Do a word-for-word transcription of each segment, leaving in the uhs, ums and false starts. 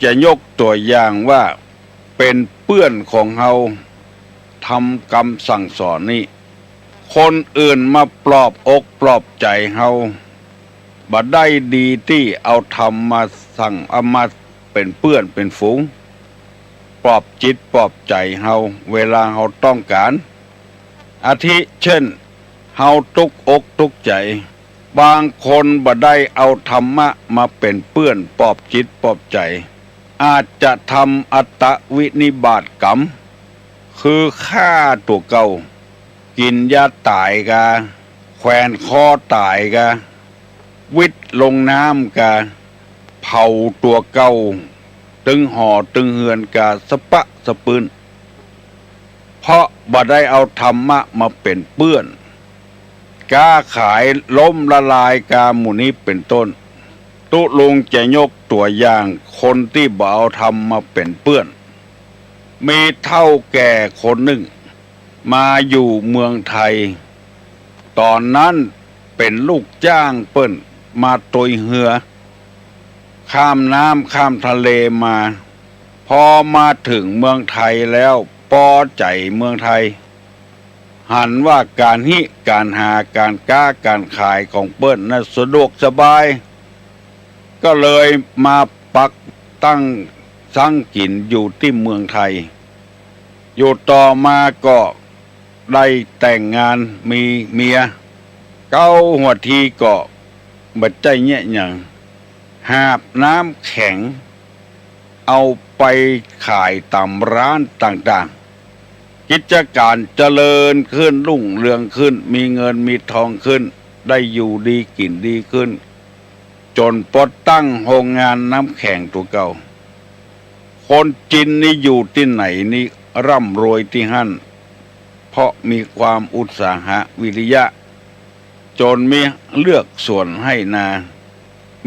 จะยกตั๋วอย่างว่าเป๋นเปื้อนของเฮา ธรรมกำสั่งสอนนี้ คนอื่นมาปลอบอกปลอบใจ๋เฮา บ่ได้ดีตี้เอาธรรมมาสั่ง เอามาเป๋นเปื้อนเป๋นฝูง ปลอบจิตปลอบใจ๋เฮา เวลาเฮาต้องก๋าน อาทิเช่น เฮาตุ๊กอกตุ๊กใจ๋ บางคนบ่ได้เอาธรรมะมาเป๋นเปื้อนปลอบจิตปลอบใจ๋ อาจจะทำอัตตวินิบาตกรรม คือฆ่าตั๋วเก่า กิ๋นยาต๋ายกา แขวนคอต๋ายกา วิทลงน้ำกา เผาตั๋วเก่า ตึงหอตึงเฮือนกาสะปะสะปื้น เพราะบ่ได้เอาธรรมะมาเป๋นเปื้อน ก๊าขายล้มละลายกาหมู่นี้เป๋นต้น ตุ๊ลุงจะยกตั๋วอย่างคนตี้บ่เอาธรรมมาเป๋นเปื้อน มีเฒ่าแก่คนนึ่ง มาอยู่เมืองไทย ต๋อนนั้นเป๋นลูกจ้างเปิ้น มาตวยเฮือ ข้ามน้ำข้ามทะเลมา พอมาเถิงเมืองไทยแล้ว ปอใจ๋เมืองไทย หันว่าก๋านฮิ ก๋านหา ก๋านก๊า ก๋านขายของเปิ้นน่ะสะดวกสบาย ก็เลยมาปักตั้งซั้งกิ๋นอยู่ตี้เมืองไทย อยู่ต่อมาก็ได้แต่งงานมีเมีย เก๊าหัวทีก็บ่ใจ้เยียะหยัง หาบน้ำแข็ง เอาไปขายต๋ามร้านต่างๆ กิจก๋านเจริญขึ้น รุ่งเรืองขึ้น มีเงินมีทองขึ้น ได้อยู่ดีกิ๋นดีขึ้น จ๋นปอตั้งโฮงงานน้ำแข็งตั๋วเก่า คนจีนนี่อยู่ตี้ไหนนี่ร่ำรวยตี้หั้น เพราะมีความอุตสาหะวิริยะ จ๋นมีเฮือกสวนไฮ่นา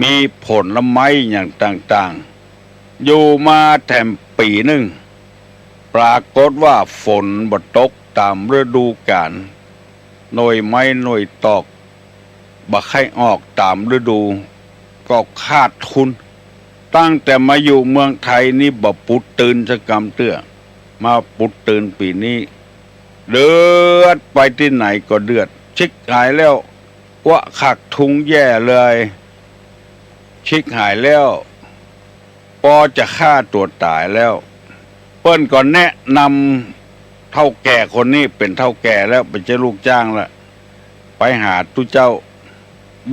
มีผลไม้อย่างต่างๆ อยู่มาแถมปี๋นึ่ง ปรากฏว่าฝนบ่ตกต๋ามฤดูก๋าล หน่วยไม้หน่วยตอก บ่ใค่ออกต๋ามฤดู ก็ขาดทุน ตั้งแต่มาอยู่เมืองไทยนี่บ่ปุ๊ดตื่นสักกำเตื้อ มาปุ๊ดตื่นปี๋นี้ เดือด ไปตี้ไหนก็เดือด ชิบหายแล้ว อัวขาดทุนแย่เลย ชิบหายแล้ว ปอจะฆ่าตั๋วต๋ายแล้ว เปิ้นก็แนะนำเฒ่าแก่คนนี้ เป๋นเฒ่าแก่แล้ว บ่ใจ้ลูกจ้างละ ไปหาตุ๊เจ้า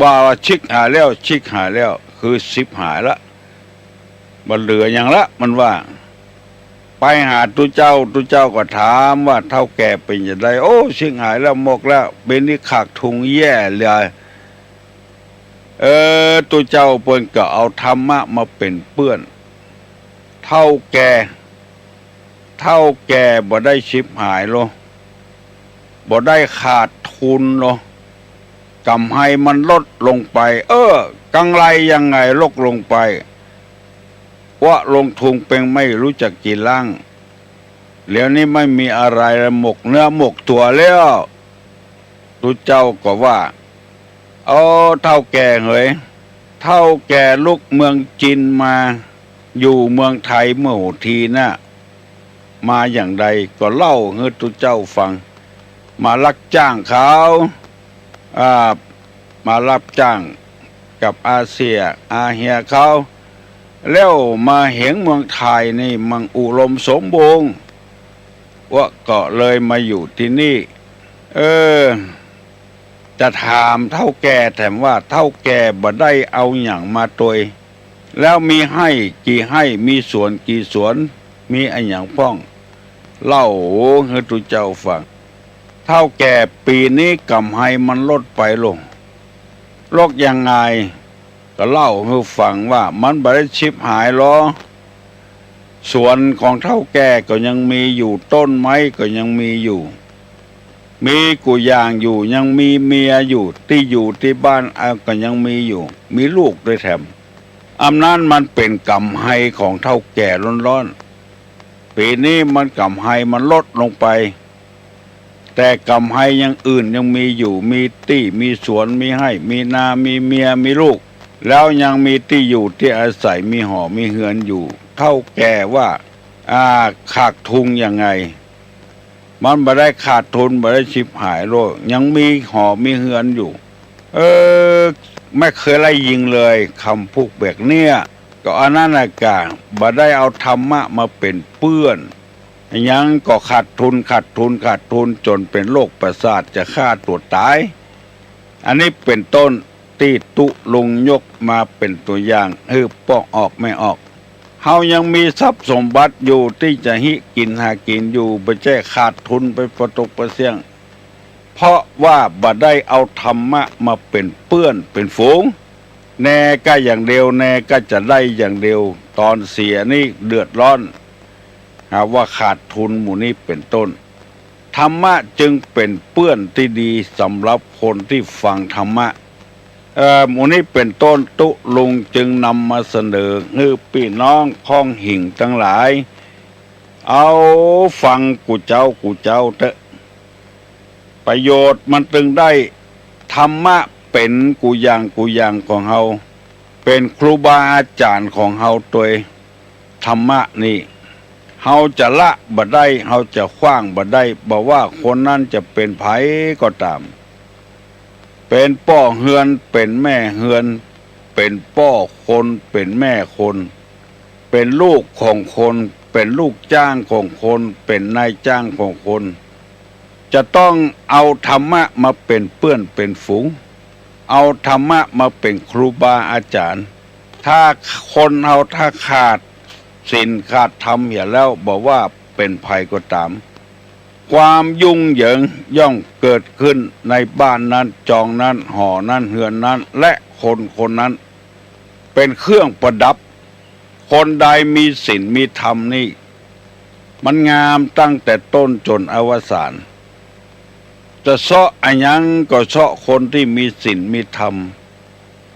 ว่า ว่าชิบหายแล้ว ชิบหายแล้ว คือชิบหายละ บ่เหลือหยังละ มันว่า ไปหาตุ๊เจ้า ตุ๊เจ้าก็ถามว่า เฒ่าแก่เป๋นจะใด โอ้ ชิบหายแล้ว หมกแล้ว ปี๋นี้ขาดทุนแย่เลย เออ ตุ๊เจ้าเปิ้นก็เอาธรรมะมาเป๋นเปื้อน เฒ่าแก่ เฒ่าแก่บ่ได้ชิบหายโล บ่ได้ขาดทุนโล ก๋ำไรมันลดลงไป เออ ก๋ำไรยังไงลดลงไป อัวลงทุนเป๋นไม่ฮู้จักกี่ล้าน เดี๋ยวนี้ไม่มีอะไรละ หมกเนื้อหมกตั๋วแล้ว ตุ๊เจ้าก็ว่า โอ้ เฒ่าแก่เหย เฒ่าแก่ลุกเมืองจีนมา อยู่เมืองไทยเมื่อหัวทีน่ะ มาอย่างใด ก็เล่าหื้อตุ๊เจ้าฟัง มารับจ้างเขา อ่า มารับจ้างกับอาเสี่ยอาเฮียเขา แล้วมาเห็นเมืองไทยนี่มันอุดมสมบูรณ์ อัวก็เลยมาอยู่ตี้นี่ เออ จะถามเฒ่าแก่แถมว่า เฒ่าแก่บ่ได้เอาหยังมาตวย แล้วมีไฮ่กี่ไฮ่ มีสวนกี่สวน มีอะหยังพ่อง เล่าหื้อตุ๊เจ้าฟัง เฒ่าแก่ ปี๋นี้ก๋ำไรมันลดไปโล ลดยังไง ก็เล่าหื้อฟังว่า มันบ่ได้ชิบหายหรอก สวนของเฒ่าแก่ก็ยังมีอยู่ ต้นไม้ก็ยังมีอยู่ มีกู้อย่างอยู่ ยังมีเมียอยู่ ตี้อยู่ตี้บ้าน อ่ะ ก็ยังมีอยู่ มีลูกตวยแถม อำนั้นมันเป๋นก๋ำไรของเฒ่าแก่ล้วนๆ ปี๋นี้มันก๋ำไรมันลดลงไป แต่ก๋ำไรอย่างอื่นยังมีอยู่ มีตี้ มีสวน มีไฮ่ มีนา มีเมีย มีลูก แล้วยังมีตี้อยู่ตี้อาศัย มีหอ มีเฮือนอยู่ เฒ่าแก่ว่า อ่า ขาดทุนยังไง มันบ่ได้ขาดทุน บ่ได้ฉิบหายโลก ยังมีหอมีเฮือนอยู่ เออ ไม่เคยได้ยินเลยกำพูดแบบเนี้ย ก็อันนั้นน่ะกะ บ่ได้เอาธรรมะมาเป๋นเปื้อน หยังก็ขาดทุน ขาดทุน ขาดทุน จ๋นเป๋นโรคประสาทจะฆ่าตั๋วต๋าย อันนี้เป๋นต้นตี้ตุ๊ลุงยกมาเป๋นตั๋วอย่างหื้อป้อออกแม่ออก เฮายังมีทรัพย์สมบัติอยู่ตี้จะฮิกิ๋นหากิ๋นอยู่ บ่ใจ้ขาดทุนไปปะตกปะเสี้ยง เพราะว่าบ่ได้เอาธรรมะมาเป๋นเปื้อนเป๋นฝูง แน่ก็อย่างเดียว แน่ก็จะได้อย่างเดียว ต๋อนเสียนี่เดือดร้อน หาว่าขาดทุนหมู่นี้เป๋นต้น ธรรมะจึงเป๋นเปื้อนตี้ดีสำหรับคนตี้ฟังธรรมะ เอ่อ หมู่นี้เป๋นต้น ตุ๊ลุงจึงนำมาเสนอหื้อปี้น้องค่องหิ่งตังหลาย เอาฟังกู้เจ๊ากู้เจ๊าเต๊อะ ประโยชน์มันตึงได้ ธรรมะเป๋นกู้อย่างกู้อย่างของเฮา เป๋นครูบาอาจ๋ารย์ของเฮาตวย ธรรมะนี่ เฮาจะละบ่ได้ เฮาจะขว้างบ่ได้ บ่ว่าคนนั้นจะเป๋นใผก็ต๋าม เป๋นป้อเฮือน เป๋นแม่เฮือน เป๋นป้อคน เป๋นแม่คน เป๋นลูกของคน เป๋นลูกจ้างของคน เป๋นนายจ้างของคน จะต้องเอาธรรมะมาเป๋นเปื้อนเป๋นฝูง เอาธรรมะมาเป๋นครูบาอาจ๋ารย์ ถ้าคนเฮาถ้าขาดศีลขาดธรรมเหียแล้ว บ่ว่าเป๋นใผก็ต๋าม ความยุ่งเหยิงย่อมเกิดขึ้นในบ้านนั้น จองนั้น หอนั้น เฮือนนั้น และคนคนนั้น เป๋นเครื่องประดับ คนใดมีศีลมีธรรมนี่ มันงามตั้งแต่ต้นจ๋นอวสาน จะเซาะอะหยังก็เซาะคนตี้มีศีลมีธรรม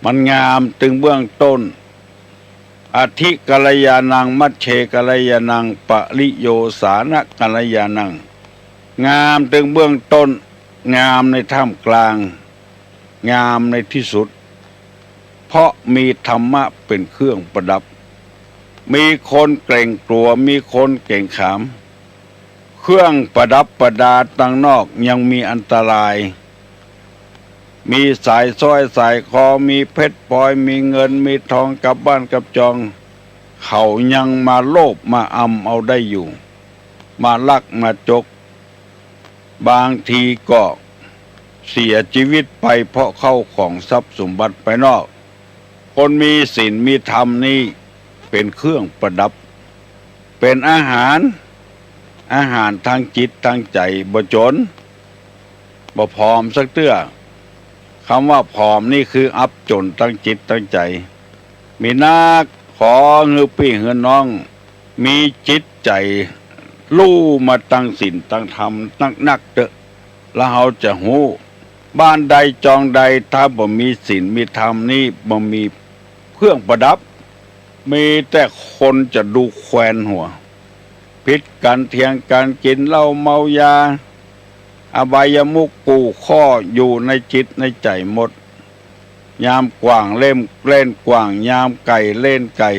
มันงามตึงเบื้องต้น อธิกัลยาณัง มัชเชกัลยาณัง ปริโยสานะกัลยาณัง งามตึงเบื้องต้น งามในท่ามกลาง งามในตี้สุด เพราะมีธรรมะเป๋นเครื่องประดับ มีคนเกรงกลัว มีคนเกรงขาม เครื่องประดับประดาตังนอกยังมีอันตราย มีสายสร้อยสายคอ มีเพชรพลอย มีเงินมีทองกับบ้านกับจอง เขายังมาโลภมาอำเอาได้อยู่ มาลักมาจก บางทีก็เสียจีวิตไปเพราะเข้าของทรัพย์สมบัติภายนอก คนมีศีลมีธรรมนี่เป๋นเครื่องประดับ เป๋นอาหาร อาหารตางจิตตางใจ๋ บ่จ๋น บ่ผอมสักเตื้อ กำว่าผอมนี่คืออับจ๋นตางจิตตางใจ๋ มีนัก ขอหื้อปี้หื้อน้อง มีจิตใจ๋ ฮู้มาตังศีลตังธรรมนักๆ เต๊อะ แล้วเฮาจะฮู้ บ้านใดจองใดถ้าบ่มีศีลมีธรรมนี่บ่มีเครื่องประดับ มีแต่คนจะดูแควนหัว ผิดกั๋นเถียงกั๋น กิ๋นเหล้าเมายา อบายมุขกู้ข้ออยู่ในจิตในใจ๋หมด ยามกว่างเล่น เล่นกว่าง ยามไก่เล่นไก่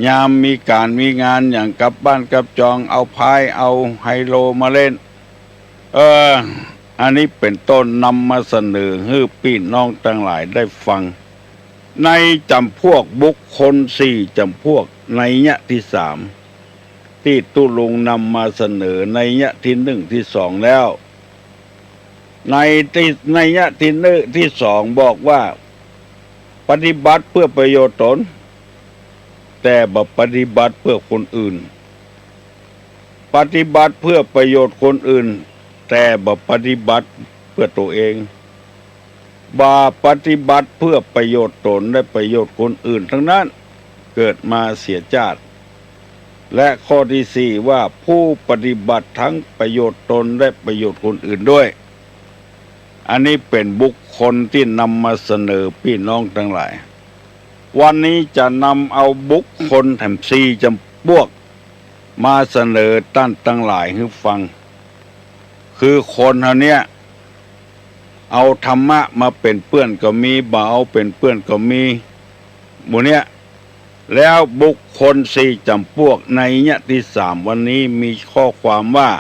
ยามมีก๋านมีงานหยังกับบ้านกับจอง เอาไพ่เอาไฮโลมาเล่น เออ อันนี้เป๋นต้นนำมาเสนอหื้อปี้น้องตังหลายได้ฟัง ในจ๋ำพวกบุคคลสี่จ๋ำพวก นัยยะตี้สาม ตี้ตุ๊ลุงนำมาเสนอนัยยะตี้หนึ่งตี้สองแล้ว ในตี้ นัยยะตี้หนึ่งตี้สองบอกว่า ปฏิบัติเพื่อประโยชน์ตน แต่บ่ปฏิบัติเพื่อคนอื่น ปฏิบัติเพื่อประโยชน์คนอื่น แต่บ่ปฏิบัติเพื่อตั๋วเอง บ่ปฏิบัติเพื่อประโยชน์ตนและประโยชน์คนอื่นตังนั้น เกิดมาเสียจาติ และข้อตี้สี่ว่า ผู้ปฏิบัติทั้งประโยชน์ตนและประโยชน์คนอื่นด้วย อันนี้เป๋นบุคคลตี้นำมาเสนอปี้น้องตังหลาย วันนี้จะนำเอาบุคคลแถมสี่จ๋ำพวก มาเสนอต้านตังหลายหื้อฟัง คือคนเฮาเนี่ย เอาธรรมะมาเป๋นเปื้อนก็มี บ่เอาเป๋นเปื้อนก็มี หมู่เนี่ย แล้วบุคคลสี่จ๋ำปวกในยะตี้สามวันนี้มีข้อความว่า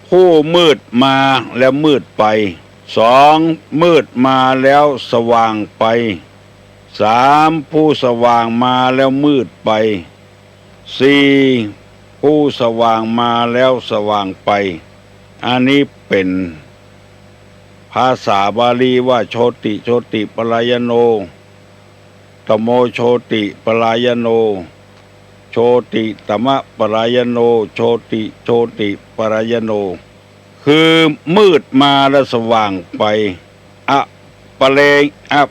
ผู้มืดมาแล้วมืดไป สอง มืดมาแล้วสว่างไป สาม ผู้สว่างมาแล้วมืดไป สี่ ผู้สว่างมาแล้วสว่างไป อันนี้เป๋นภาษาบาลีว่า โชติ โชติปะรายโณ ธัมโม โชติปะรายโณ โชติตมะปะรายโณ โชติ โชติปะรายโณ คือมืดมาแล้วสว่างไป อะปะเร อะ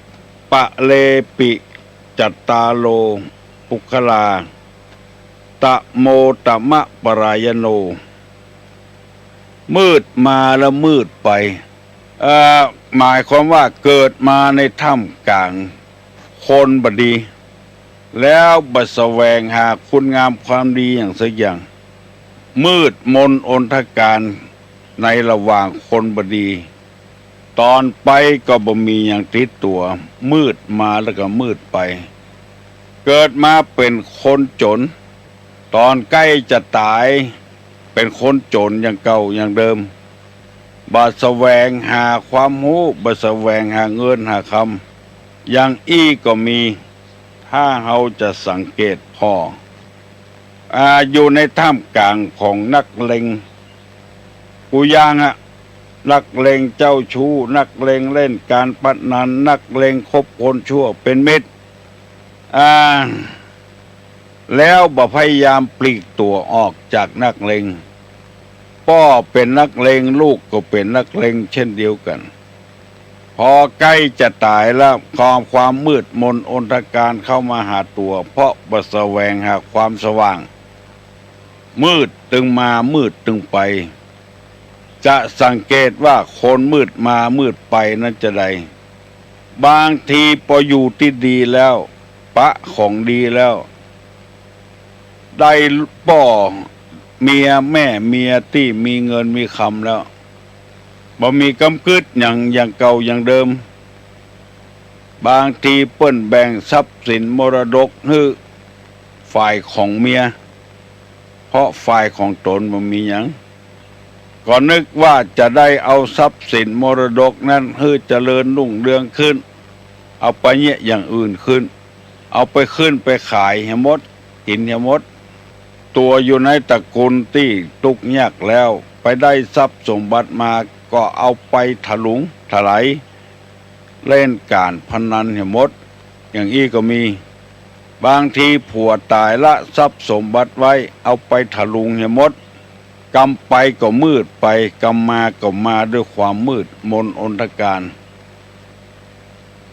ปะเรปิ จัตตาโร ปุคคลา ตะโมตมะปะรายโณ มืดมาแล้วมืดไป เอ่อ หมายความว่าเกิดมาในท่ามกลางคนบ่ดี แล้วบ่แสวงหาคุณงามความดีอย่างสักอย่าง มืดมนอนทการในระหว่างคนบ่ดี ต๋อนไปก็บ่มีหยังติดตั๋ว มืดมาแล้วก็มืดไป เกิดมาเป๋นคนจ๋น ต๋อนใก้จะต๋ายเป๋นคนจ๋นอย่างเก่าอย่างเดิม บ่แสวงหาความฮู้ บ่แสวงหาเงินหาคำ อย่างอี้ก็มี ถ้าเฮาจะสังเกตผ่อ อ่า อยู่ในท่ามกลางของนักเลง กู้อย่างอะ นักเลงเจ้าชู้ นักเลงเล่นการพนัน นักเลงคบคนชั่วเป๋นมิตร อ่า แล้วบ่พยายามปลีกตั๋วออกจากนักเลง ป้อเป๋นนักเลง ลูกก็เป๋นนักเลงเช่นเดียวกั๋น พอใก้จะต๋ายแล้ว ความ ความมืดมนอนทการเข้ามาหาตั๋ว เพราะบ่แสวงหาความสว่าง มืดตึงมา มืดตึงไป จะสังเกตว่าคนมืดมามืดไปนั้นจาใด บางทีปออยู่ตี้ดีแล้ว ปะของดีแล้ว ได้ป้อเมียแม่เมียตี้มีเงินมีคำแล้ว บ่มีกำกึ๊ดหยังอย่างเก่าอย่างเดิม บางทีเปิ้นแบ่งทรัพย์สินมรดกหื้อฝ่ายของเมีย เพราะฝ่ายของต๋นบ่มีหยัง ก็นึกว่าจะได้เอาทรัพย์สินมรดกนั้นหื้อเจริญรุ่งเรืองขึ้น เอาไปเยียะอย่างอื่นขึ้น เอาไปขึ้นไปขายเหียหมด กิ๋นเหียหมด ตั๋วอยู่ในตระกูลตี้ตุ๊กข์ยากแล้ว ไปได้ทรัพย์สมบัติมาก็เอาไปถลุงถไล เล่นก๋านพนันเหียหมด อย่างอี้ก็มี บางทีผัวต๋ายละทรัพย์สมบัติไว้ เอาไปถลุงเหียหมด กำไปก็มืดไป กำมาก็มาด้วยความมืดมนอนทการ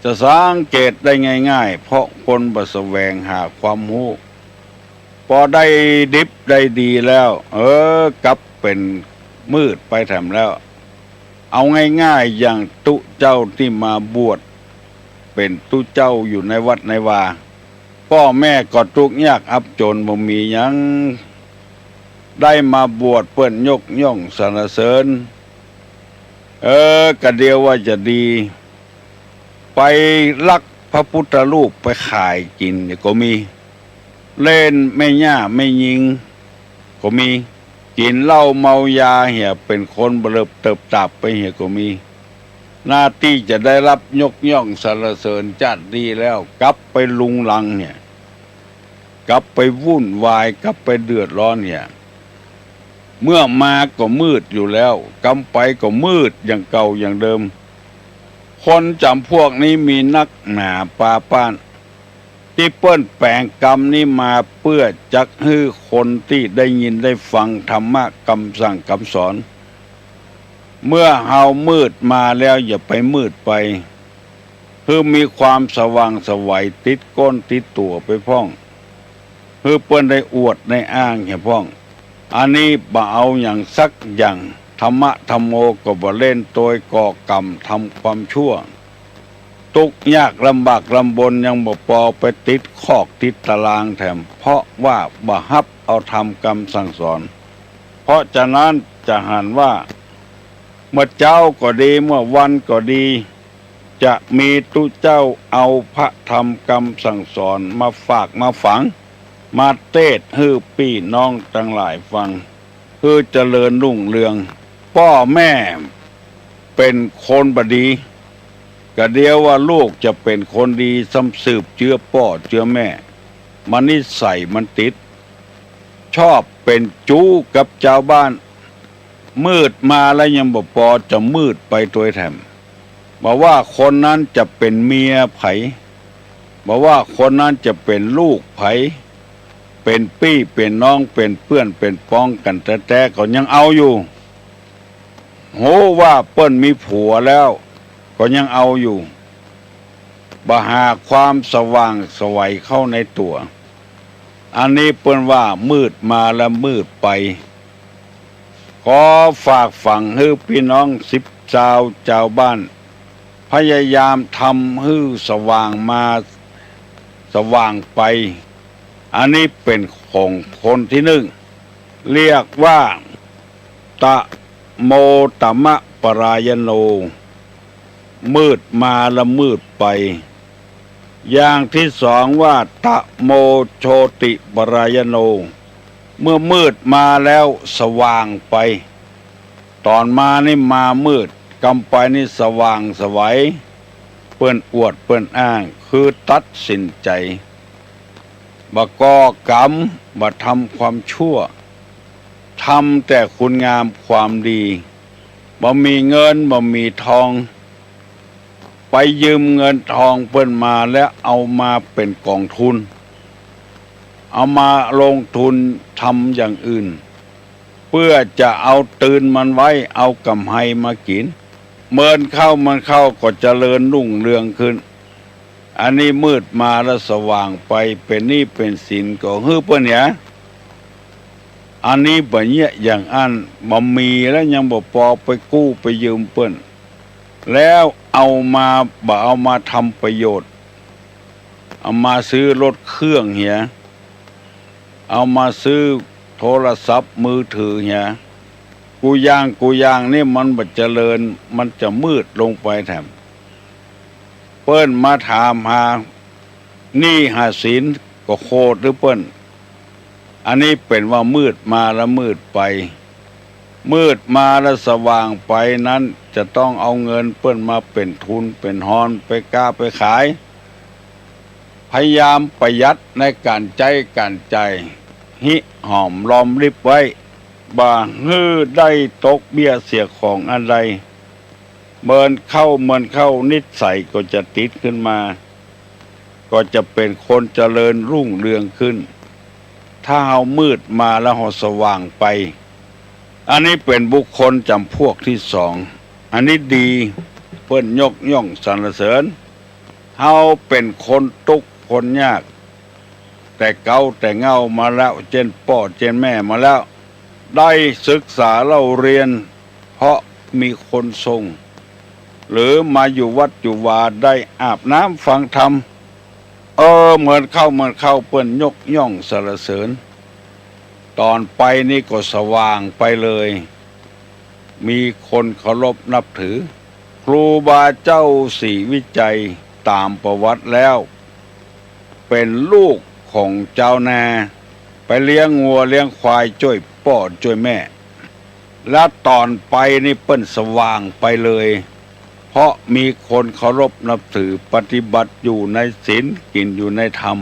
จะสังเกตได้ง่ายๆ เพราะคนบ่แสวงหาความฮู้ ปอได้ดิบได้ดีแล้ว เออ กลับเป๋นมืดไปแถมแล้ว เอาง่ายๆ อย่างตุ๊เจ้าตี้มาบวชเป๋นตุ๊เจ้าอยู่ในวัดในวา ป้อแม่ก็ตุ๊กข์ยากอับจ๋นบ่มีหยัง ได้มาบวชเปิ้นยกย่องสรรเสริญ เออ กะเดียวว่าจะดี ไปลักพระพุทธรูปไปขายกิ๋นเนี่ยก็มี เล่นแม่หญ้าแม่ญิงก็มี กิ๋นเหล้าเมายาเหีย เป๋นคนบ่เลิบเติบตาบไปเหียก็มี หน้าตี้จะได้รับยกย่องสรรเสริญจาตินี้แล้ว กลับไปรุงรังเหีย กลับไปวุ่นวาย กลับไปเดือดร้อนเหีย เมื่อมาก็มืดอยู่แล้ว กำไปก็มืดอย่างเก่าอย่างเดิม คนจ๋ำพวกนี้มีนักหนาปาป้าน ตี้เปิ้นแป๋งกำนี้มาเปื้อจักหื้อคนตี้ได้ยินได้ฟังธรรมะกำสั่งกำสอน เมื่อเฮามืดมาแล้วอย่าไปมืดไป หื้อมีความสว่างไสวติดก้นติดตั๋วไปพ่อง หื้อเปิ้นได้อวดได้อ้างเหียพ่อง อันนี้บ่เอาหยังสักอย่าง ธรรมะธัมโมก็บ่เล่นตวยก่อกรรมทำความชั่ว ตุ๊กข์ยากลำบากลำบนยังบ่ปอ ไปติดคอกติดตารางแถม เพราะว่าบ่ฮับเอาธรรมกำสั่งสอน เพราะฉะนั้นจะหันว่า เมื่อเจ๊าก็ดี เมื่อวันก็ดี จะมีตุ๊เจ้าเอาพระธรรมกำสั่งสอนมาฝากมาฝัง มาเตสน์หื้อปี้น้องตังหลายฟัง หื้อเจริญรุ่งเรือง ป้อแม่เป๋นคนบ่ดี กะเดียวว่าลูกจะเป๋นคนดี ซ้ำสืบเจื๊อป้อเจื๊อแม่ มันนิสัยมันติด ชอบเป๋นจู๊กับจาวบ้าน มืดมาแล้วยังบ่ปอ จะมืดไปตวยแถม บ่ว่าคนนั้นจะเป๋นเมียใผ บ่ว่าคนนั้นจะเป๋นลูกใผ เป๋นปี้เป๋นน้อง เป๋นเปื้อนเป๋นป้องกั๋นแต๊ๆ ก็ยังเอาอยู่ ฮู้ว่าเปิ้นมีผัวแล้ว ก็ยังเอาอยู่ บ่หาความสว่างไสวเข้าในตั๋ว อันนี้เปิ้นว่ามืดมาและมืดไป ขอฝากฝังหื้อปี้น้องสิบซาวจาวบ้าน พยายามทำหื้อสว่างมาสว่างไป อันนี้เป๋นของคนตี้นึ่ง เรียกว่า ตะโมตมะปรายโน มืดมาและมืดไป อย่างตี้สองว่า ตะโมโชติปรายโน เมื่อมืดมาแล้วสว่างไป ต๋อนมานี่มามืด กำไปนี่สว่างไสว เปิ้นอวดเปิ้นอ้าง คือตัดสินใจ๋ บ่ก่อกรรม บ่ทำความชั่ว ทำแต่คุณงามความดี บ่มีเงินบ่มีทอง ไปยืมเงินทองเปิ้นมาแล้วเอามาเป๋นก๋องทุน เอามาลงทุนทำอย่างอื่น เปื้อจะเอาตื่นมันไว้ เอาก๋ำไรมากิ๋น เมินเข้าเมินเข้าก็เจริญรุ่งเรืองขึ้น อันนี้มืดมาแล้วสว่างไป เป๋นหนี้เป๋นสินก็หื้อเปิ้นเหีย อันนี้บ่เยียะอย่างอั้น บ่มีแล้วยังบ่ปอ ไปกู้ไปยืมเปิ้น แล้วเอามา บ่เอามาทำประโยชน์ เอามาซื้อรถเครื่องเหีย เอามาซื้อโทรศัพท์มือถือเหีย กู้อย่างกู้อย่างนี่มันบ่เจริญ มันจะมืดลงไปแถม เปิ้นมาถามหาหนี้หาสินก็โขดหื้อเปิ้น อันนี้เป๋นว่ามืดมาและมืดไป มืดมาและสว่างไปนั้นจะต้องเอาเงินเปิ้นมาเป๋นทุนเป๋นฮอน ไปก๊าไปขาย พยายามประหยัดในก๋านใจ๊ก๋านจ่าย ฮิหอมรอมริบไว้ บ่หื้อได้ตกเบี้ยเสียของอันใด เมินเข้าเมินเข้านิสัยก็จะติดขึ้นมา ก็จะเป๋นคนเจริญรุ่งเรืองขึ้น ถ้าเฮามืดมาแล้วเฮาสว่างไป อันนี้เป๋นบุคคลจ๋ำพวกตี้สอง อันนี้ดี เปิ้นยกย่องสรรเสริญ เฮาเป๋นคนตุ๊กข์คนยาก แต่เก๊าแต่เง่ามาแล้ว เจ้นป้อเจ้นแม่มาแล้ว ได้ศึกษาเล่าเรียน เพราะมีคนส่ง หรือมาอยู่วัดอยู่วาได้อาบน้ำฟังธรรม เออ เมินเข้าเมินเข้าเปิ้นยกย่องสรรเสริญ ต๋อนไปนี่ก็สว่างไปเลย มีคนเคารพนับถือ ครูบาเจ้าศรีวิชัยต๋ามประวัติแล้ว เป๋นลูกของจาวนา ไปเลี้ยงงัวเลี้ยงควายจ้วยป้อจ้วยแม่ และต๋อนไปนี่เปิ้นสว่างไปเลย เพราะมีคนเคารพนับถือ ปฏิบัติอยู่ในศีล กิ๋นอยู่ในธรรม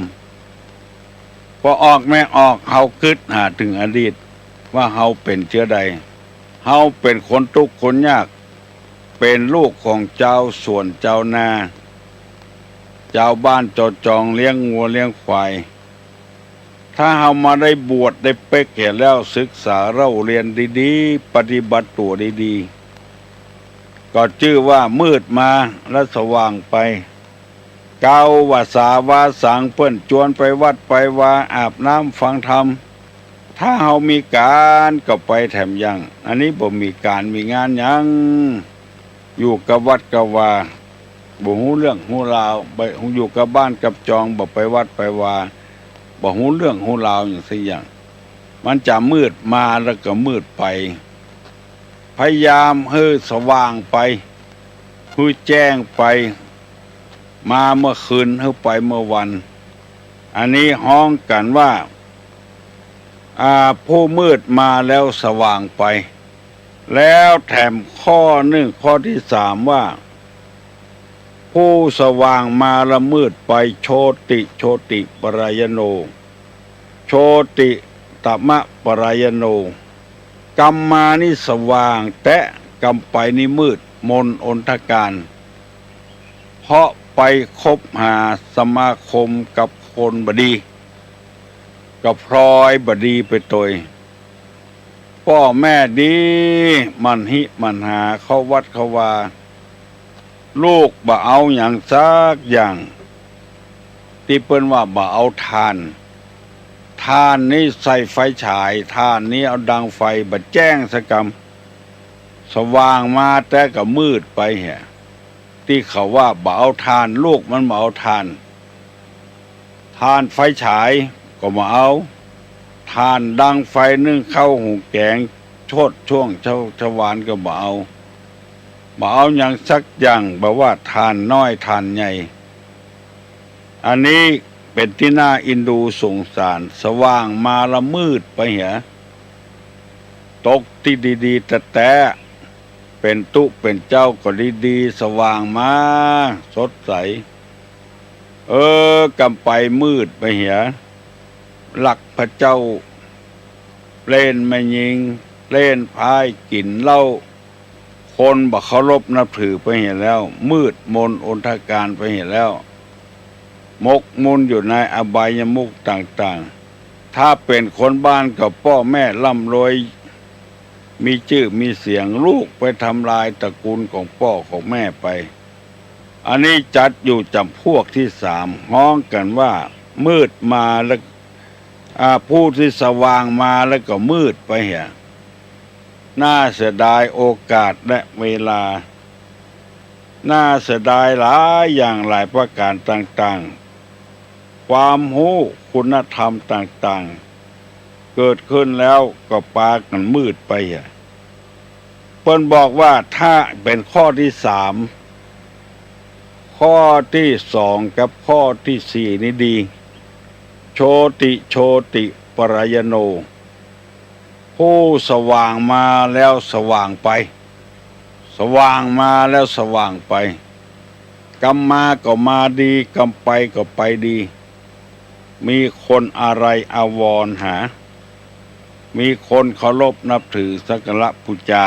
ปอออกแม่ออก เฮากึ๊ดหาเถิงอดีต ว่าเฮาเป๋นเจื้อใด เฮาเป๋นคนตุ๊กข์คนยาก เป๋นลูกของจาวสวนจาวนา จาวบ้านจาวจองเลี้ยงงัวเลี้ยงควาย ถ้าเฮามาได้บวชได้เป๊กเหียแล้ว ศึกษาเล่าเรียนดีๆ ปฏิบัติตั๋วดีๆ ก็จื้อว่ามืดมาและสว่างไป เก๊าว่าสาวาสังเปิ้นจวนไปวัดไปวาอาบน้ำฟังธรรม ถ้าเฮามีก๋านก็ไปแถมยัง อันนี้บ่มีก๋านมีงานหยัง อยู่กับวัดกับวา บ่ฮู้เรื่องฮู้ราว ไปอยู่กับบ้านกับจอง บ่ไปวัดไปวา บ่ฮู้เรื่องฮู้ราวหยังสักอย่าง มันจะมืดมาแล้วก็มืดไป พยายามหื้อสว่างไป หื้อแจ้งไป มาเมื่อคืน หรือไปเมื่อวัน อันนี้ฮ้องกั๋นว่า อ่า ผู้มืดมาแล้วสว่างไป แล้วแถมข้อนึ่ง ข้อตี้สามว่า ผู้สว่างมาแล้วมืดไป โชติ โชติปรายโณ โชติตมะปรายโณ กำมานี่สว่างแต๊ กำไปนี่มืดมนอนทการ เพราะไปคบหาสมาคมกับคนบ่ดี ก็พลอยบ่ดีไปตวย ป้อแม่ดี หมั่นหิหมั่นหา เข้าวัดเข้าวา ลูกบ่เอาหยังสักอย่าง ตี้เปิ้นว่าบ่เอาถ่าน ถ่านนี่ใส่ไฟฉาย ถ่านนี่เอาดังไฟ บ่แจ้งสักกำ สว่างมาแต๊ก็มืดไปเหีย ตี้เขาว่าบ่เอาถ่าน ลูกมันบ่เอาถ่าน ถ่านไฟฉายก็บ่เอา ถ่านดังไฟนึ่งข้าวหุงแก๋ง โชติช่วงชาว ชาวหวานก็บ่เอา บ่เอาหยังสักอย่าง บ่ว่าถ่านน้อยถ่านใหญ่ อันนี้เป๋นตี้น่าเอ็นดูสงสาร สว่างมาแล้วมืดไปเหีย ตกตี้ดีๆ แต๊ๆ เป๋นตุ๊เป๋นเจ้าก็ดีๆ สว่างมา สดใส เออ กำไปมืดไปเหีย ลักพระเจ้า เล่นแม่ญิง เล่นไพร่ กิ๋นเหล้า คนบ่เคารพนับถือไปเหียแล้ว มืดมนอนทการไปเหียแล้ว หมกมุ่นอยู่ในอบายมุขต่างๆ ถ้าเป๋นคนบ้านก็ป้อแม่ร่ำรวย มีจื้อมีเสียง ลูกไปทำลายตระกูลของป้อของแม่ไป อันนี้จัดอยู่จ๋ำพวกตี้สาม ฮ้องกั๋นว่า มืดมาแล้ว อ่า ผู้ตี้สว่างมาแล้วก็มืดไปเหีย น่าเสียดายโอกาสและเวลา น่าเสียดายหลายอย่างหลายประก๋านต่างๆ ความฮู้คุณธรรมต่างๆ เกิดขึ้นแล้วก็ปากั๋นมืดไปเหีย เปิ้นบอกว่าถ้าเป๋นข้อตี้สาม ข้อตี้สองกับข้อตี้สี่นี่ดี โชติ โชติปรายโณ ผู้สว่างมาแล้วสว่างไป สว่างมาแล้วสว่างไป กำมาก็มาดี กำไปก็ไปดี มีคนอาลัยอาวรณ์หา มีคนเคารพนับถือสักการะปู๋จา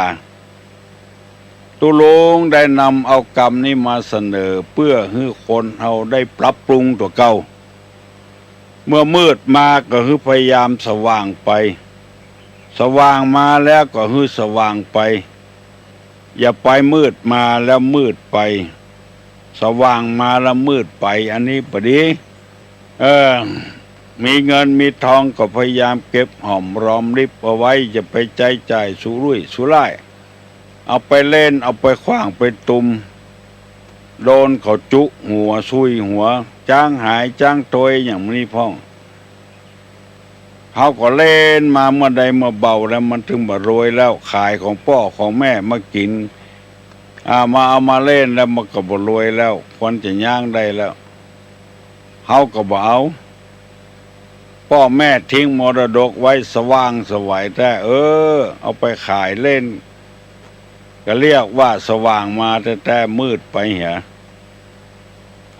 ตุ๊ลุงได้นำเอากำนี้มาเสนอ เปื้อหื้อคนเฮาได้ปรับปรุงตั๋วเก่า เมื่อมืดมาก็หื้อพยายามสว่างไป สว่างมาแล้วก็หื้อสว่างไป อย่าไปมืดมาแล้วมืดไป สว่างมาแล้วมืดไป อันนี้บ่ดี เออ มีเงินมีทองก็พยายามเก็บหอมรอมริบเอาไว้ อย่าไปใจ๊จ่ายสุรุ่ยสุร่าย เอาไปเล่น เอาไปขว้างไปตุม โดนเขาจุหัว ซุยหัว จ๊างหายจ๊างตวยอย่างนี้พ่อง เฮาก็เล่นมาเมื่อใดเมื่อเบาแล้ว มันถึงบ่รวยแล้ว ขายของป้อของแม่มากิ๋น อ่า มาเอามาเล่นแล้วมันก็บ่รวยแล้ว ควรจะย้างได้แล้ว เฮาก็บ่เอา ป้อแม่ทิ้งมรดกไว้สว่างไสวแต๊ เออ เอาไปขายเล่น ก็เรียกว่าสว่างมาแต๊ๆ มืดไปเหีย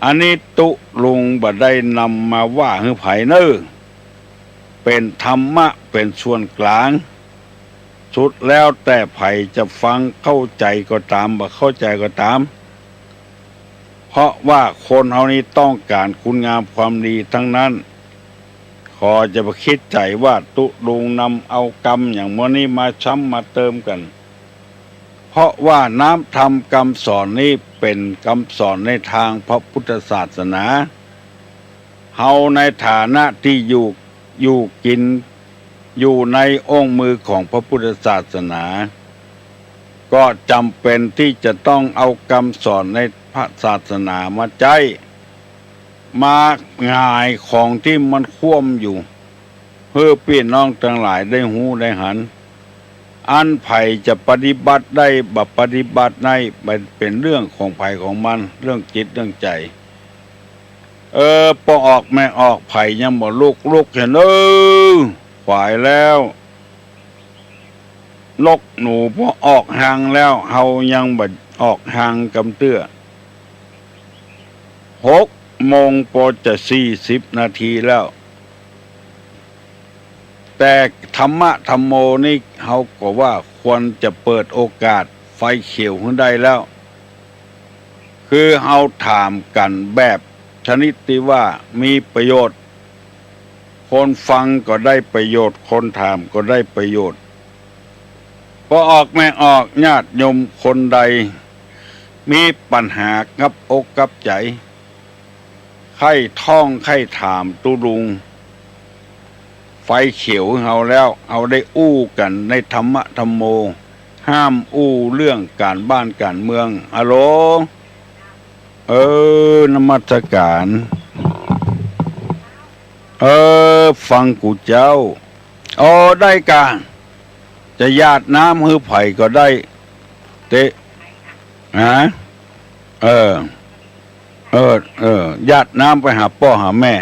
อันนี้ตุ๊ลุงบ่ได้นำมาว่าหื้อใผเน่อ เป๋นธรรมะ เป๋นส่วนกลาง สุดแล้วแต่ใผจะฟังเข้าใจ๋ก็ต๋าม บ่เข้าใจ๋ก็ต๋าม เพราะว่าคนเฮานี้ต้องก๋านคุณงามความดีตังนั้น ขอจะบ่คิดใจ๋ว่าตุ๊ลุงนำเอากำอย่างเมื่อนี้มาซ้ำมาเติมกั๋น เพราะว่าน้ำธรรมกำสอนนี้เป๋นกำสอนในตางพระพุทธศาสนา เฮาในฐานะตี้อยู่ อยู่กิ๋น อยู่ในอ้อมมือของพระพุทธศาสนา ก็จ๋ำเป๋นตี้จะต้องเอากำสอนในพระศาสนามาใจ๊ มาหงายของตี้มันคว่ำอยู่ หื้อปี้น้องตังหลายได้ฮู้ได้หัน อันใผจะปฏิบัติได้บ่ปฏิบัติได้ มันเป๋นเรื่องของใผของมัน เรื่องจิตเรื่องใจ๋ เออ ป้อออกแม่ออก ใผยังบ่ลุก ลุกเถาะเน่อ ขวายแล้ว นกหนูป้อออกฮางแล้ว เฮายังบ่ออกฮางกำเตื้อ หกโมงป้อจะสี่สิบนาทีแล้ว แต่ธรรมะธัมโมนี่เฮาก็ว่าควรจะเปิดโอกาสไฟเขียวหื้อได้แล้ว คือเฮาถามกั๋นแบบชนิดตี้ว่ามีประโยชน์ คนฟังก็ได้ประโยชน์ คนถามก็ได้ประโยชน์ ป้อออกแม่ออก ญาติโยมคนใดมีปัญหากับอกกับใจ๋ ใค่ท้องใค่ถามตุ๊ลุง ไฟเขียวหื้อเฮาแล้ว เฮาได้อู้กั๋นในธรรมะธัมโม ห้ามอู้เรื่องก๋านบ้านก๋านเมือง ฮัลโหล เออ นมัสการ์ เออ ฟังกูเจ้า อ๋อ ได้ก่ะ จะหยาดน้ำหื้อใผก็ได้ เต๊ะ ฮะ เออ เออ เออ หยาดน้ำไปหาป้อหาแม่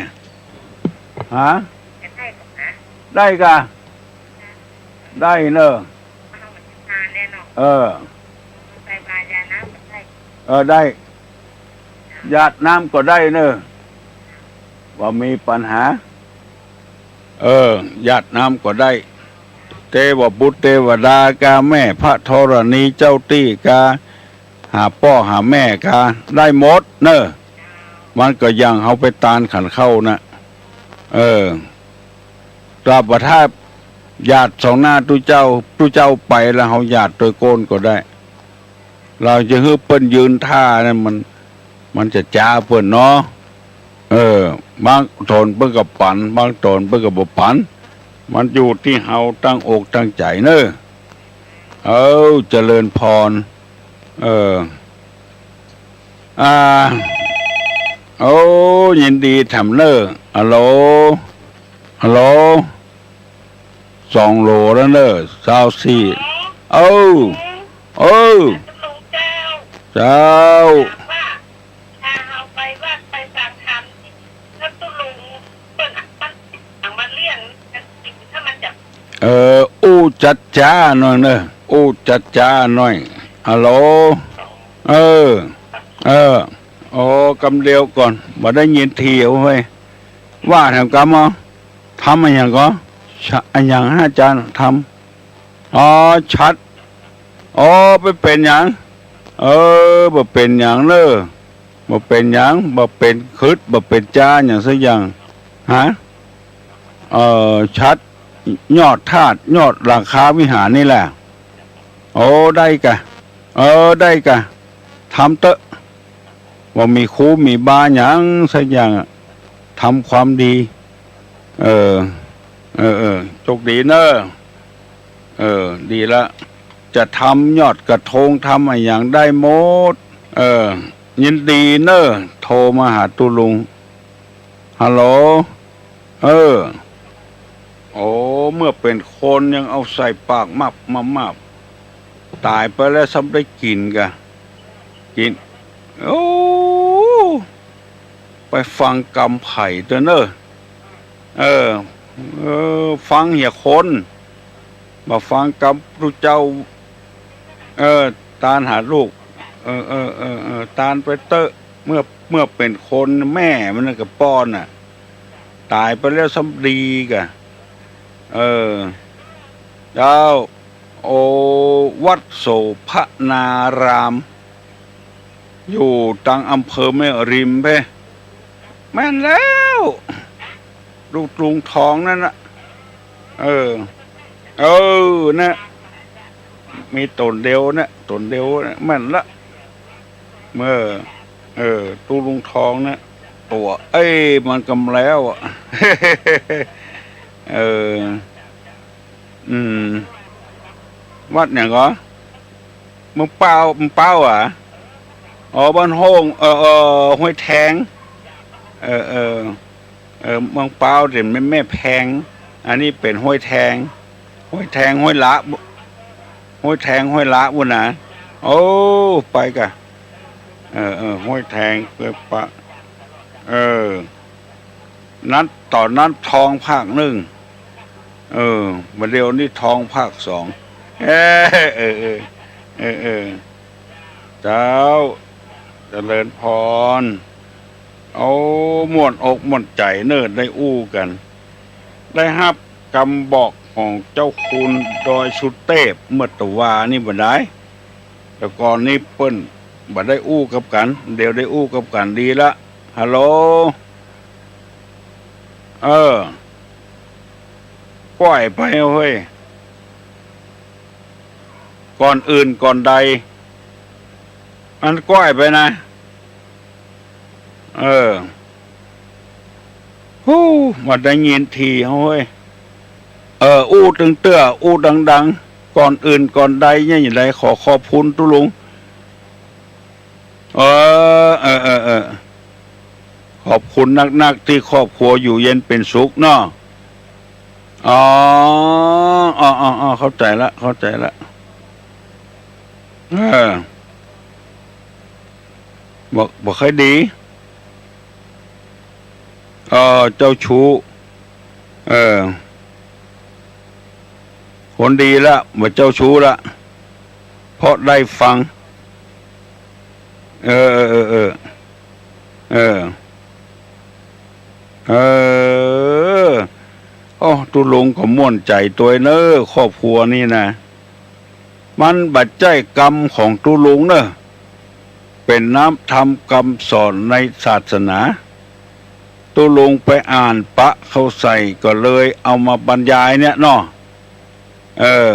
ฮะ ได้ก่ะ ได้เน่อ เออ เออ ได้ หยาดน้ำก็ได้เน่อ บ่มีปัญหา เออ หยาดน้ำก็ได้ เตวบุตรเตวดาก่า แม่พระธรณีเจ้าตี้ก่า หาป้อหาแม่ก่า ได้หมดเน่อ มันก็อย่างเฮาไปตานขันข้าวน่ะ เออ ตราบว่าถ้าหยาดสองหน้าตุ๊เจ้า ตุ๊เจ้าไปแล้วเฮาหยาดตวยก้นก็ได้ เฮาจะหื้อเปิ้นยืนท่านั้นมัน มันจะจ๊าเปิ้นเนาะ เออ บางต๋นเปิ้นก็ปั๋น บางต๋นเปิ้นก็บ่ปั๋น มันอยู่ตี้เฮาตั้งอกตั้งใจ๋เน่อ เออ เจริญพร เออ อ่า โอ้ ยินดีแถมเน่อ ฮัลโหล ฮัลโหล สองโหลแล้วเน่อ ซาวสี่ เอ้า เออ เจ้า เจ้า เออ อู้จ๊าๆ หน่อยเน่อ อู้จ๊าๆ หน่อย ฮัลโหล เออ เออ โอ้ กำเดียวก่อน บ่ได้ยินเตียวเฮ้ย ว่าแถมกำเอา ธรรมอะหยังก่อ ชะ อะหยังฮะอาจ๋ารย์ ธรรม อ๋อ ชัด อ๋อ บ่เป๋นหยัง เออ บ่เป๋นหยังเน่อ บ่เป๋นหยัง บ่เป๋นขึด บ่เป๋นจ๊าหยังสักอย่าง ฮะ เออ ชัด ยอดธาตุ ยอดหลังคาวิหารนี่แหละ โอ้ ได้ก่ะ เออ ได้ก่ะ ทำเต๊อะ บ่มีครูมีบาหยังสักอย่างอะ ทำความดี เออ เออ เออ โชคดีเน่อ เออ ดีละ จะทำยอดกระทง ทำอะหยังได้หมด เออ ยินดีเน่อ โทรมาหาตุ๊ลุง ฮัลโหล เออ โอ้ เมื่อเป๋นคนยังเอาใส่ปากมับมับมับ ต๋ายไปแล้วซ้ำได้กิ๋นก่ะ กิ๋น โอ้ ไปฟังกำใผเต๊อะเน่อ เออ เออ ฟังเหียคน บ่ฟังกำตุ๊เจ้า เออ ตานหาลูก เออ เออ เออ เออ ตานไปเต๊อะ เมื่อ เมื่อเป๋นคนแม่มันน่ะก็ป้อนน่ะ ต๋ายไปแล้วซ้ำดีก่ะ เออ เจ้า โอ้ วัดโสภณาราม อยู่ตังอำเภอแม่ริมเป้ แม่นแล้ว ตุ๊ลุงทองนั่นน่ะ เออ เออ นะ มีต๋นเดียวนะ ต๋นเดียวนะ แม่นละ เออ เออ ตุ๊ลุงทองนะ ตั๋ว เอ้ย มันกำแล้วอะ เออ อืม วัดหยังก่อ เมืองเป้า เมืองเป้าอะ อ๋อ บ้านโฮ่ง เออ เออ ห้วยแทง เออ เออ เออ เมืองเป้าเป๋นแม่ แม่แพง อันนี้เป๋นห้วยแทง ห้วยแทง ห้วยละ ห้วยแทง ห้วยละปู้นนะ โอ้ ไปก่ะ เออ เออ ห้วยแทง เออ ปะ เออ นั้นต๋อนนั้นทองภาคนึ่ง เออ บ่าเดี่ยวนี้ทองภาคสอง เออ เออ เออ เออ เออ เจ้า เจริญพร โอ้ ม่วนอกม่วนใจ๋เน่อ ได้อู้กั๋น ได้ฮับกำบอกของเจ้าคุณดอยสุเตพเมื่อตะวานี้บ่ดาย แต่ก่อนนี้เปิ้นบ่ได้อู้กับกั๋น เดี่ยวได้อู้กับกั๋นดีละ ฮัลโหล เออ ก้อยไปเฮ้ย ก่อนอื่นก่อนใด อันก้อยไปนะ เออ ฮู้ บ่ได้ยินทีเฮ้ย เออ อู้ตึงเตื้อ อู้ดังๆ ก่อนอื่นก่อนใดเนี่ย อย่างใดขอขอบคุณตุ๊ลุง เออ เออ เออ เออ ขอบคุณนักๆ ตี้ครอบครัวอยู่เย็นเป๋นสุขเนาะ อ๋อ อ๋อ อ๋อ อ๋อ เข้าใจ๋ละ เข้าใจ๋ละ เออ บ่ บ่ค่อยดี เออ เจ้าชู้ เออ คนดีละ บ่เจ้าชู้ละ เพราะได้ฟัง เออ เออ เออ เออ เออ เออ โอ้ ตุ๊ลุงก็ม่วนใจ๋ตวยเน่อ ครอบครัวนี้นะ มันบ่ใจ้กรรมของตุ๊ลุงเน่อ เป๋นน้ำธรรมกำสอนในศาสนา ตุ๊ลุงไปอ่านปะเข้าใส่ ก็เลยเอามาบรรยายเนี่ยเนาะ เออ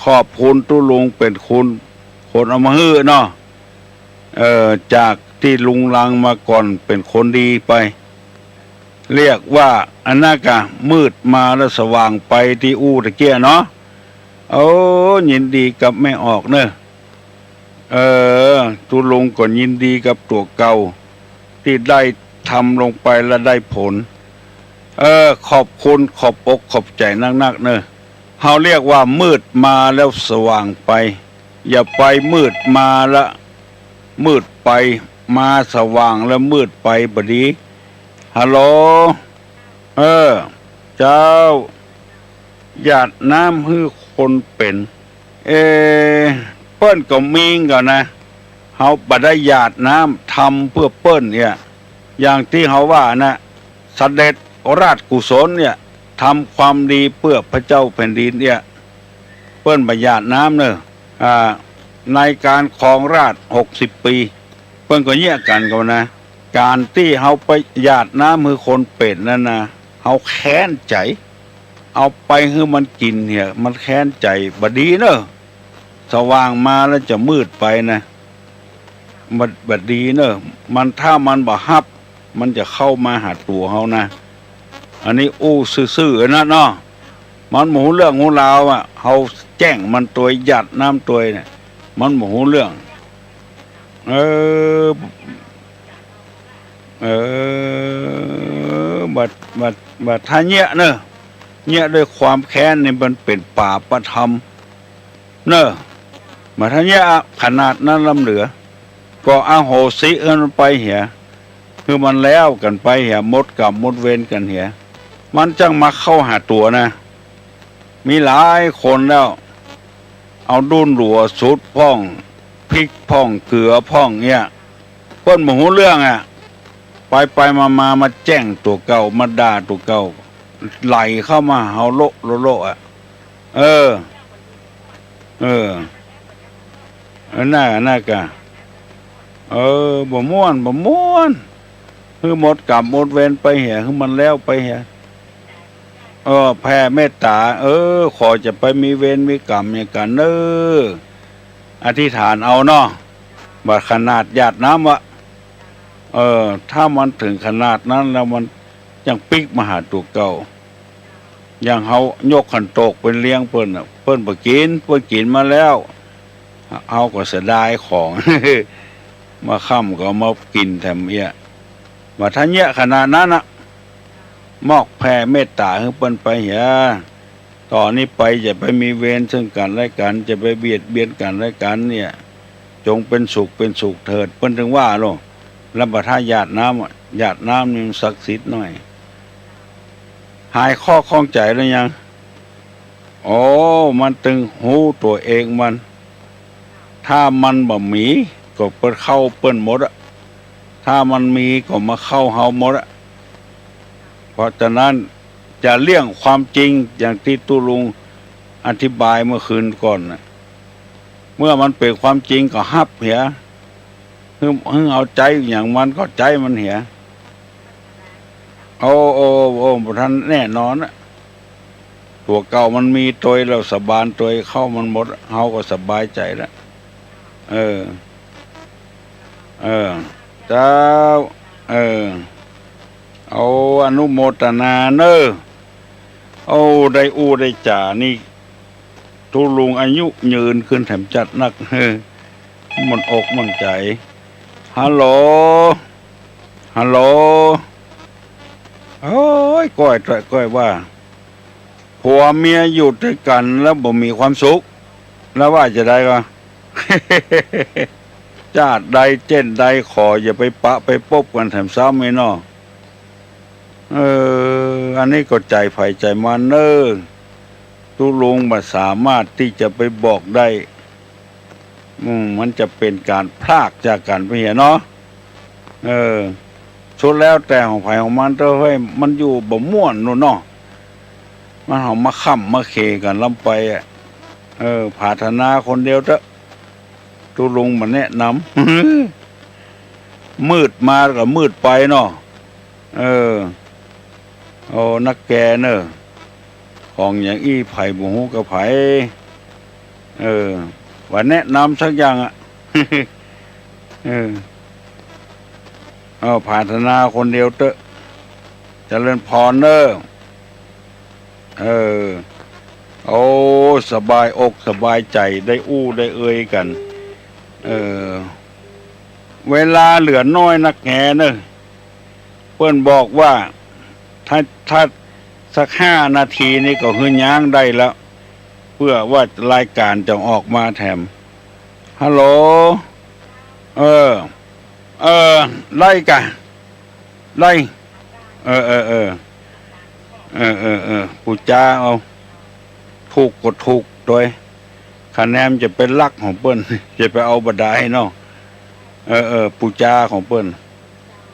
ขอบคุณตุ๊ลุงเป๋นคน คนเอามาหื้อเนาะ เออ จากตี้ลุงลังมาก่อนเป๋นคนดีไป เรียกว่าอันนั้นกะ มืดมาแล้วสว่างไป ตี้อู้ตะเกียะเนาะ โอ้ ยินดีกับแม่ออกเน่อ เออ ตุ๊ลุงก็ยินดีกับตั๋วเก่า ตี้ได้ทำลงไปแล้วได้ผล เออ ขอบคุณ ขอบอกขอบใจ๋นักๆ เน่อ เฮาเรียกว่ามืดมาแล้วสว่างไป อย่าไปมืดมาละมืดไป มาสว่างแล้วมืดไปบ่ดี ฮัลโหล เออ เจ้า หยาดน้ำหื้อคนเป๋น เอ เปิ้นก็มีกั๋นนะ เฮาบ่ได้หยาดน้ำทำเปื้อเปิ้นเนี่ย อย่างตี้เฮาว่านะ เสด็จราชกุศลเนี่ย ทำความดีเปื้อพระเจ้าแผ่นดินเนี่ย เปิ้นบ่หยาดน้ำเน่อ อ่า ในก๋านครองราชย์หกสิบปี๋ เปิ้นก็เยียะกั๋นกั๋นนะ ก๋านตี้เฮาไปหยาดน้ำหื้อคนเป๋นนั้นนะ เฮาแค้นใจ๋ เอาไปหื้อมันกิ๋นเหีย มันแค้นใจ๋ บ่ดีเน่อ สว่างมาแล้วจะมืดไปนะ บ่ บ่ดีเน่อ มัน ถ้ามันบ่ฮับ มันจะเข้ามาหาตั๋วเฮานะ อันนี้อู้ซื่อๆ อันนั้นเนาะ มันบ่ฮู้เรื่องฮู้ราวอะ เฮาแจ้งมันตวย หยาดน้ำตวยเนี่ย มันบ่ฮู้เรื่อง เออ เออ บ่า บ่า บ่าถ้าเยียะเน่อ เยียะด้วยความแค้นนี่มันเป๋นปาปธรรม เน่อ บ่าถ้าเยียะขนาดนั้นล้ำเหลือ ก็อโหสิหื้อมันไปเหีย หื้อมันแล้วกั๋นไปเหีย หมดกรรมหมดเวรกั๋นเหีย มันจั้งมาเข้าหาตั๋วนะ มีหลายคนแล้ว เอาดุ้นหลัวสุดพ่อง พริกพ่อง เกลือพ่องเนี่ย เปิ้นบ่ฮู้เรื่องอะ ไปๆ มาๆ มาแจ้งตั๋วเก่า มาด่าตั๋วเก่า ไหลเข้ามาหาเฮาโละโละโละอะ เออ เออ อันนั้น อันนั้นกะ เออ บ่ม่วน บ่ม่วน หื้อหมดกรรมหมดเวรไปเหีย หื้อมันแล้วไปเหีย เออ แผ่เมตต๋า เออ ขอจะไปมีเวรมีกรรมอย่างกั๋นเน่อ อธิษฐานเอาเนาะ บ่าขนาดหยาดน้ำวะ เออ ถ้ามันเถิงขนาดนั้นแล้วมันยังปิ๊กมาหาตั๋วเก่า อย่างเฮายกขันโตกไปเลี้ยงเปิ้นน่ะ เปิ้นบ่กิ๋น เปิ้นกิ๋นมาแล้ว เฮาก็เสียดายของ มาค่ำก็เอามากิ๋นแถมเอี้ย บ่าถ้าเยียะขนาดนั้นน่ะ มอกแผ่เมตต๋าหื้อเปิ้นไปเหีย ต่อนี้ไปอย่าไปมีเวรซึ่งกั๋นและกั๋น อย่าไปเบียดเบียนกั๋นและกั๋นเนี่ย จงเป๋นสุขเป๋นสุขเถิด เปิ้นจึงว่าโล แล้วบ่าถ้าหยาดน้ำอะ หยาดน้ำนี่มันศักดิ์สิทธิ์หน้อย หายข้อข้องใจ๋แล้วยัง โอ้ มันตึงฮู้ตั๋วเองมัน ถ้ามันบ่มีก็ไปเข้าเปิ้นหมดอะ ถ้ามันมีก็มาเข้าเฮาหมดอะ เพราะฉะนั้นจะเลี่ยงความจริงอย่างตี้ตุ๊ลุงอธิบายเมื่อคืนก่อนน่ะ เมื่อมันเป๋นความจริงก็ฮับเหีย หึ่ง หึ่งเอาใจ๊อย่างมันก็ใจ๊มันเหีย โอ้ โอ้ โอ้ บ่ทันแน่นอนอะ ตั๋วเก่ามันมีตวยแล้ว สาบานตวยเข้ามันหมด เฮาก็สบายใจ๋แล้ว เออ เออ เจ้า เออ เอาอนุโมตนาเน่อ โอ้ ได้อู้ได้จ๋านี่ ตุ๊ลุงอายุยืนขึ้นแถมจัดนัก เออ มันอกมันใจ๋ ฮัลโหล ฮัลโหล โอ้ย ก้อย ก้อยว่า ผัวเมียอยู่ตวยกั๋นแล้วบ่มีความสุข แล้วว่าจะใดก็ จ้าดใดเจ้นใดขออย่าไปปะไปปบกั๋นแถมซ้ำไอ้น้อ เออ อันนี้ก็ใจ๋ใผใจ๋มันเน่อ ตุ๊ลุงบ่สามารถตี้จะไปบอกได้ อืม มันจะเป๋นก๋านพรากจากกั๋นไปเหียเนาะ เออ สุดแล้วแต่ของใผของมันเต๊อะเฮ้ย มันอยู่บ่ม่วนนู่นเนาะ มันเฮามาค่ำมาเขกั๋นล้ำไปอะ เออ ผาถนาคนเดียวเต๊อะ ตุ๊ลุงบ่แนะนำ มืดมาก็มืดไปเนาะ เออ โอ้ นักแกเน่อ ของอย่างอี้ใผบ่ฮู้กับใผ เออ ว่าแนะนำสักอย่างอะ เออ เอาผาถนาคนเดียวเต๊อะ เจริญพรเน่อ เออ โอ้ สบายอกสบายใจ๋ ได้อู้ได้เอยกั๋น เออ เวลาเหลือน้อยนักแหน่เน่อ เปิ้นบอกว่า ถ้า ถ้าสักห้านาทีนี่ก็หื้อย้างได้แล้ว เปื้อว่ารายก๋านจะออกมาแถม ฮัลโหล เออ เออ ได้ก่ะ ได้ เออ เออ เออ เออ เออ เออ ปู๋จาเอา ถูกก็ถูกตวย คะแนนจะไปลักของเปิ้น จะไปเอาบ่ดายเนาะ เออ เออ ปู๋จาของเปิ้น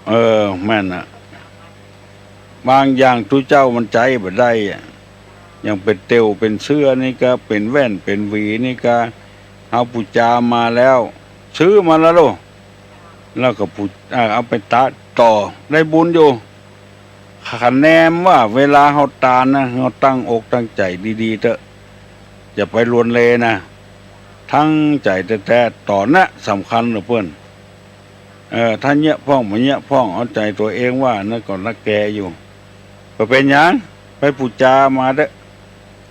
เออ แม่นน่ะ บางอย่างตุ๊เจ้ามันใจ๊บ่ได้อะ อย่างเป๋นเต็วเป๋นเสื้อนี่ก็ เป๋นแว่นเป๋นหวีนี่ก็ เฮาปู๋จามาแล้ว ซื้อมาแล้วโล แล้วก็ปู๋ เอ่อ เอาไปตาดต่อ ได้บุญอยู่ คะแนนว่าเวลาเฮาตานนะ เฮาตั้งอกตั้งใจ๋ดีๆ เต๊อะ อย่าไปลวนเลนะ ตั้งใจ๋แต๊ๆ ต่อนะ สำคัญเน่อเปิ้น เออ ถ้าเยียะพ่องบ่เยียะพ่อง เอาใจ๋ตั๋วเองว่านั้นก็นักแกอยู่ บ่เป๋นหยัง ไปปู๋จามาเต๊อะ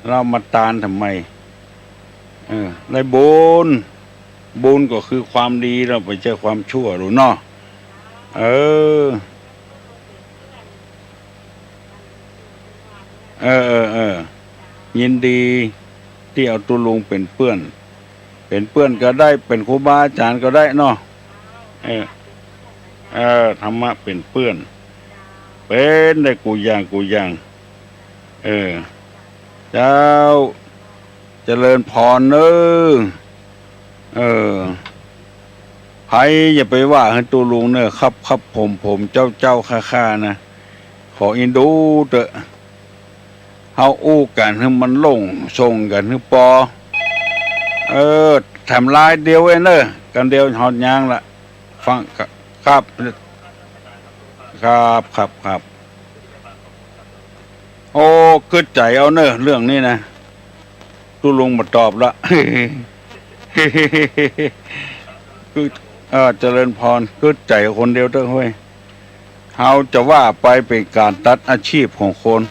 แล้วมาตานทำไม เออ ได้บุญ บุญก็คือความดี แล้วบ่ใจ้ความชั่วหรอกเนาะ เออ เออ เออ เออ ยินดีตี้เอาตุ๊ลุงเป๋นเปื้อน เป๋นเปื้อนก็ได้ เป๋นครูบาอาจ๋ารย์ก็ได้เนาะ เออ เออ ธรรมะเป๋นเปื้อน เป๋นได้กู้อย่างกู้อย่าง เออ เจ้า เจริญพรเน่อ เออ ใผอย่าไปว่าหื้อตุ๊ลุงเน่อ ครับครับผมผม เจ้าเจ้าข้าข้านะ ขอเอ็นดูเต๊อะ เฮาอู้กั๋นหื้อมันโล่งส่งกั๋นหื้อปอ เออ แถมลายเดียวเองเน่อ กั๋นเดียวฮอดยางละ ฟัง ครับ ครับ ครับ ครับ โอ้ กึ๊ดใจ๋เอาเน่อ เรื่องนี้นะ ตุ๊ลุงบ่ตอบละ กึ๊ด เออ เจริญพร กึ๊ดใจ๋คนเดียวเต๊อะเฮ้ย เฮาจะว่าไปเป๋นก๋านตัดอาชีพของคน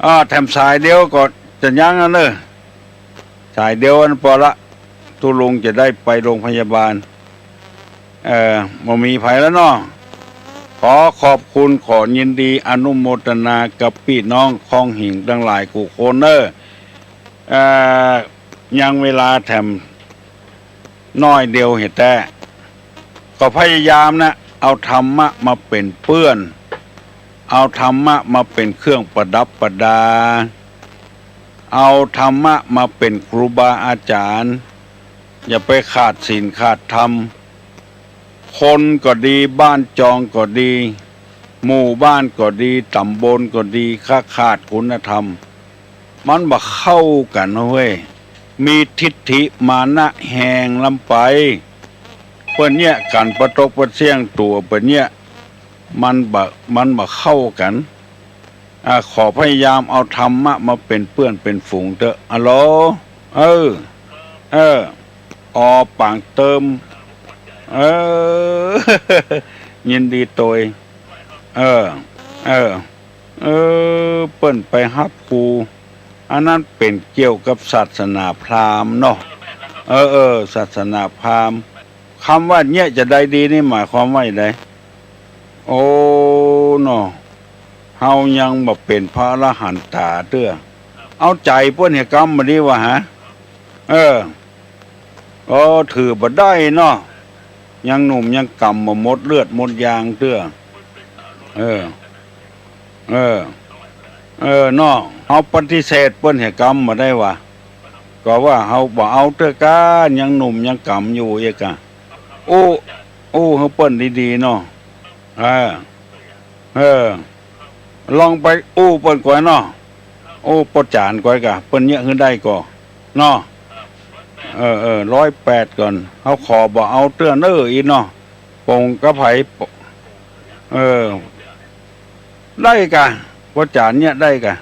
อ่า แถมสายเดียวก็จะยั้งอันเน่อ สายเดียวอันปอละ ตุ๊ลุงจะได้ไปโรงพยาบาล เอ่อ บ่มีใผแล้วเนาะ ขอขอบคุณ ขอยินดีอนุโมตนากับปี้น้องคองหิ่งตังหลายกู้คนเน่อ เอ่อ ยังเวลาแถมน้อยเดียวเหียแต๊ ก็พยายามนะ เอาธรรมะมาเป๋นเปื้อน เอาธรรมะมาเป๋นเครื่องประดับประดา เอาธรรมะมาเป๋นครูบาอาจ๋ารย์ อย่าไปขาดศีลขาดธรรม คนก็ดี บ้านจองก็ดี หมู่บ้านก็ดี ต๋ำบลก็ดี ถ้าขาดคุณธรรม มันบ่เข้ากั๋นเว้ย มีทิฐิมานะแฮงล้ำไป เปิ้นเยียะกั๋นปะตกปะเสี้ยงตั๋ว เปิ้นเยียะ มันบ่ มันบ่เข้ากั๋น อ่า ขอพยายามเอาธรรมะมาเป๋นเปื้อนเป๋นฝูงเต๊อะ อะโหล เออ เออ ออ ป๋างเติม เออ ยินดีตวย เออ เออ เออ เปิ้นไปฮับครู อันนั้นเป๋นเกี่ยวกับศาสนาพราหมณ์เนาะ เออ เออ ศาสนาพราหมณ์ กำว่าเยียะจะใดดีนี่หมายความว่าจะใด โอ้ เนาะ เฮายังบ่เป๋นพระอรหันตาเตื้อ เอาใจ๋เปิ้นเหียกำบ่ดีวะฮะ เออ โอ้ ถือบ่ได้เนาะ ยังหนุ่มยังก๋ำบ่หมดเลือดหมดยางเตื้อ เออ เออ เออ เนาะ เฮาปฏิเสธเปิ้นเหียกำบ่ได้วะ ก็ว่าเฮาบ่เอาเตื้อก้า ยังหนุ่มยังก๋ำอยู่เอกอะ อู้ อู้หื้อเปิ้นดีๆ เนาะ เออ เออ ลองไปอู้เปิ้นก่อยเนาะ อู้ป้อจ๋ารย์ก่อยก่ะ เปิ้นเยียะหื้อได้ก่อ เนาะ เออ เออ ร้อยแปดก่อน เฮาขอบ่เอาเตื้อเน่ออีเนาะ ป๋งกับใผ เออ ได้ก่ะ ป้อจ๋ารย์เยียะได้ก่ะ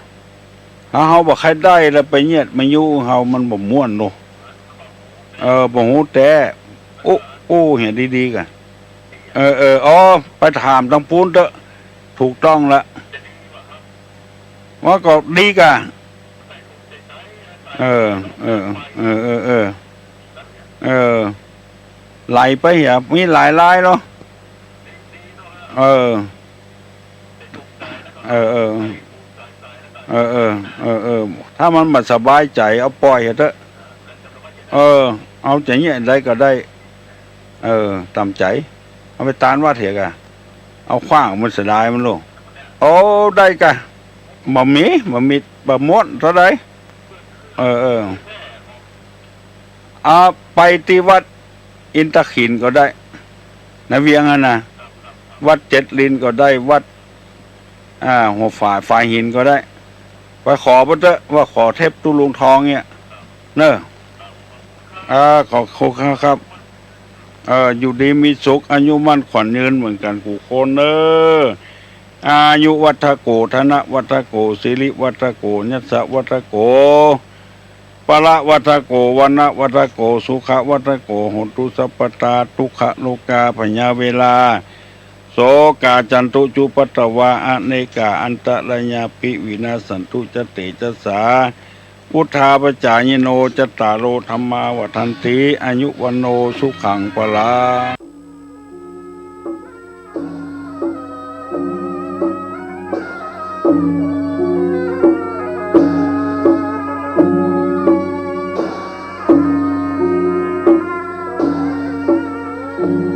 ถ้าเฮาบ่ใค่ได้แล้วไปเยียะมายุเฮามันบ่ม่วนเนาะ เออ บ่ฮู้แต๊ อู้ อู้เหียดีๆ ก่ะ เออ เออ อ๋อ ไปถามตางปู๊นเต๊อะ ถูกต้องละ ว่าก็ดีก่ะ เออ เออ เออ เออ เออ เออ ไหลไปเหีย มีหลายลายเหรอ เออ เออ เออ เออ เออ เออ เออ ถ้ามันบ่สบายใจ๋ เอาป่อยเหียเต๊อะ เออ เอาใจ๋เยียะใดก็ได้ เออ ต๋ามใจ๋ เอาไปตานวัดเหียก่ะ เอาขว้างมันเสียดายมันโลก โอ้ ได้ก่ะ บ่มี บ่มี บ่ม่วนเต้าใด เออ เออ อ่า ไปตี้วัดอินทขิลก็ได้ ในเวียงอะนะ วัดเจ็ดลินก็ได้ วัด อ่า หัวฝาย ฝายหินก็ได้ ไปขอเปิ้นเต๊อะ ว่าขอเทพตุ๊ลุงทองเนี่ย เน่อ อ่า ขอบคุณครับ เอ่อ อยู่ดีมีสุข อายุมั่นขวัญยืนเหมือนกั๋นกู้คนเน่อ อายุวัฒโก ธนวัฒโก สิริวัฒโก ยศวัฒโก พละวัฒโก วรรณวัฒโก สุขวัฒโก โหนตุสัพพตา ทุกขโรคาพยาเวรา โสกาจันตุจุปัตตวา อเนกาอันตรายาปิวินาสสันตุ จะเตจะสา วุฑฒาปจายิโน จัตตาโร ธัมมา วัฑฒันติ อายุ วัณโณ สุขัง พลัง